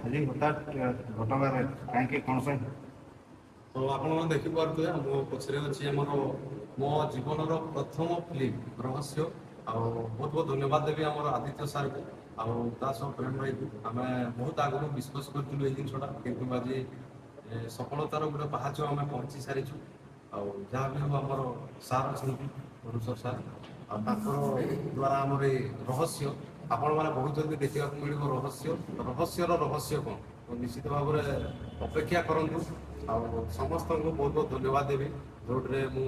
ଆଜି ହଠାତ୍ ଘଟଗାଁରେ କାହିଁକି, କ'ଣ ପାଇଁ? ତ ଆପଣମାନେ ଦେଖିପାରୁଥିବେ, ମୋ ପଛରେ ଅଛି ଆମର ମୋ ଜୀବନର ପ୍ରଥମ ଫିଲ୍ମ ରହସ୍ୟ। ଆଉ ବହୁତ ବହୁତ ଧନ୍ୟବାଦ ଦେବି ଆମର ଆଦିତ୍ୟ ସାର୍କୁ ଆଉ ତା ସହ ପ୍ରେମ ଭାଇକୁ। ଆମେ ବହୁତ ଆଗରୁ ବିଶ୍ୱାସ କରିଥିଲୁ ଏଇ ଜିନିଷଟା, କିନ୍ତୁ ଆଜି ସଫଳତାର ଗୋଟେ ପାହାଚ ଆମେ ପହଞ୍ଚି ସାରିଛୁ। ଆଉ ଯାହା ବି ହଉ, ଆମର ସାର୍ ଅଛନ୍ତି, ପ୍ରଡ୍ୟୁସର ସାର୍, ଆଉ ତାଙ୍କର ଦ୍ୱାରା ଆମର ଏଇ ରହସ୍ୟ ଆପଣମାନେ ବହୁତ ଜଲ୍ଦି ଦେଖିବାକୁ ମିଳିବ। ରହସ୍ୟ, ରହସ୍ୟର ରହସ୍ୟ କ'ଣ, ତ ନିଶ୍ଚିତ ଭାବରେ ଅପେକ୍ଷା କରନ୍ତୁ। ଆଉ ସମସ୍ତଙ୍କୁ ବହୁତ ବହୁତ ଧନ୍ୟବାଦ ଦେବି, ଯୋଉଥିରେ ମୁଁ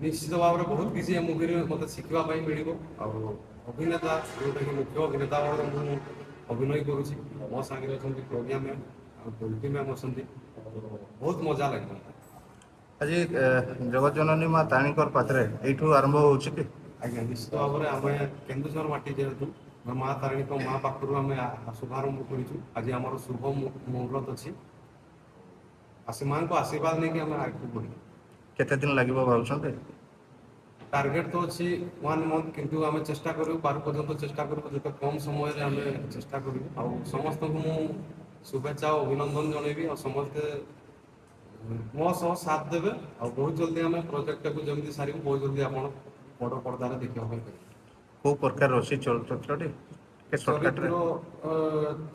ନିଶ୍ଚିତ ଭାବରେ ବହୁତ କିଛି ଏ ମୁଭିରେ ମୋତେ ଶିଖିବା ପାଇଁ ମିଳିବ। ଆଉ ଅଭିନେତା, ଯୋଉଟାକି ମୁଖ୍ୟ ଅଭିନେତା ଭାବରେ ମୁଁ ଅଭିନୟ କରୁଛି, ମୋ ସାଙ୍ଗରେ ଅଛନ୍ତି ପ୍ରଜ୍ଞା ମ୍ୟାମ୍ ଆଉ ଗୋଲ୍ଡି ମ୍ୟାମ୍ ଅଛନ୍ତି, ତ ବହୁତ ମଜା ଲାଗିବ। ଆଜି ଜଗତଜନନୀ ମା ତାରିଣୀଙ୍କର ପାଖରେ ଏଇଠୁ ଆରମ୍ଭ ହେଉଛି କି? ଆଜ୍ଞା, ନିଶ୍ଚିତ ଭାବରେ। ଆମେ କେନ୍ଦୁଝର ମାଟି ଯେହେତୁ, ମା ତାରିଣୀଙ୍କ ମା ପାଖରୁ ଆମେ ଶୁଭାରମ୍ଭ କରିଛୁ। ଆଜି ଆମର ଶୁଭ ମୁହୂର୍ତ୍ତ ଅଛି। ଆସି ମାଙ୍କ ଆଶୀର୍ବାଦ ନେଇକି ଆମେ ଆଗକୁ ବଢ଼ିବୁ। କେତେ ଦିନ ଲାଗିବ ଭାବୁଛନ୍ତି? ଟାର୍ଗେଟ ତ ଅଛି ୱାନ୍ ମନ୍ଥ, କିନ୍ତୁ ଆମେ ଚେଷ୍ଟା କରିବୁ, ପାରୁ ପର୍ଯ୍ୟନ୍ତ ଚେଷ୍ଟା କରିବୁ, ଯେତେ କମ୍ ସମୟରେ ଆମେ ଚେଷ୍ଟା କରିବୁ। ଆଉ ସମସ୍ତଙ୍କୁ ମୁଁ ଶୁଭେଚ୍ଛା ଓ ଅଭିନନ୍ଦନ ଜଣେଇବି, ଆଉ ସମସ୍ତେ ମୋ ସହ ସାଥ ଦେବେ। ଆଉ ବହୁତ ଜଲ୍ଦି ଆମେ ପ୍ରୋଜେକ୍ଟଟାକୁ ଯେମିତି ସାରିବୁ, ବହୁତ ଜଲ୍ଦି ଆପଣ ବଡ଼ ପର୍ଦ୍ଦାରେ ଦେଖିବା ପାଇଁ ପାଇବେ। କୋଉ ପ୍ରକାର ଅଛି ଚଳଚ୍ଚିତ୍ରଟି, ଟିକେ ସର୍ଟକଟ୍ରେ? ଚରିତ୍ର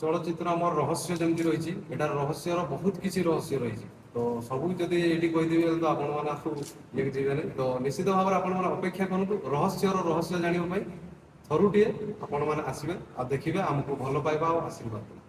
ଚଳଚ୍ଚିତ୍ର ଆମର ରହସ୍ୟ ଯେମିତି ରହିଛି, ଏଟାର ରହସ୍ୟର ବହୁତ କିଛି ରହସ୍ୟ ରହିଛି। ତ ସବୁ ଯଦି ଏଇଠି କହିଦେବି ହେଲେ ତ ଆପଣମାନେ ଆଉ ଇଏ ଯିବେନି। ତ ନିଶ୍ଚିତ ଭାବରେ ଆପଣମାନେ ଅପେକ୍ଷା କରନ୍ତୁ ରହସ୍ୟର ରହସ୍ୟ ଜାଣିବା ପାଇଁ। ଥରୁଟିଏ ଆପଣମାନେ ଆସିବେ ଆଉ ଦେଖିବେ, ଆମକୁ ଭଲ ପାଇବା ଆଉ ଆଶୀର୍ବାଦ ଦେବେ।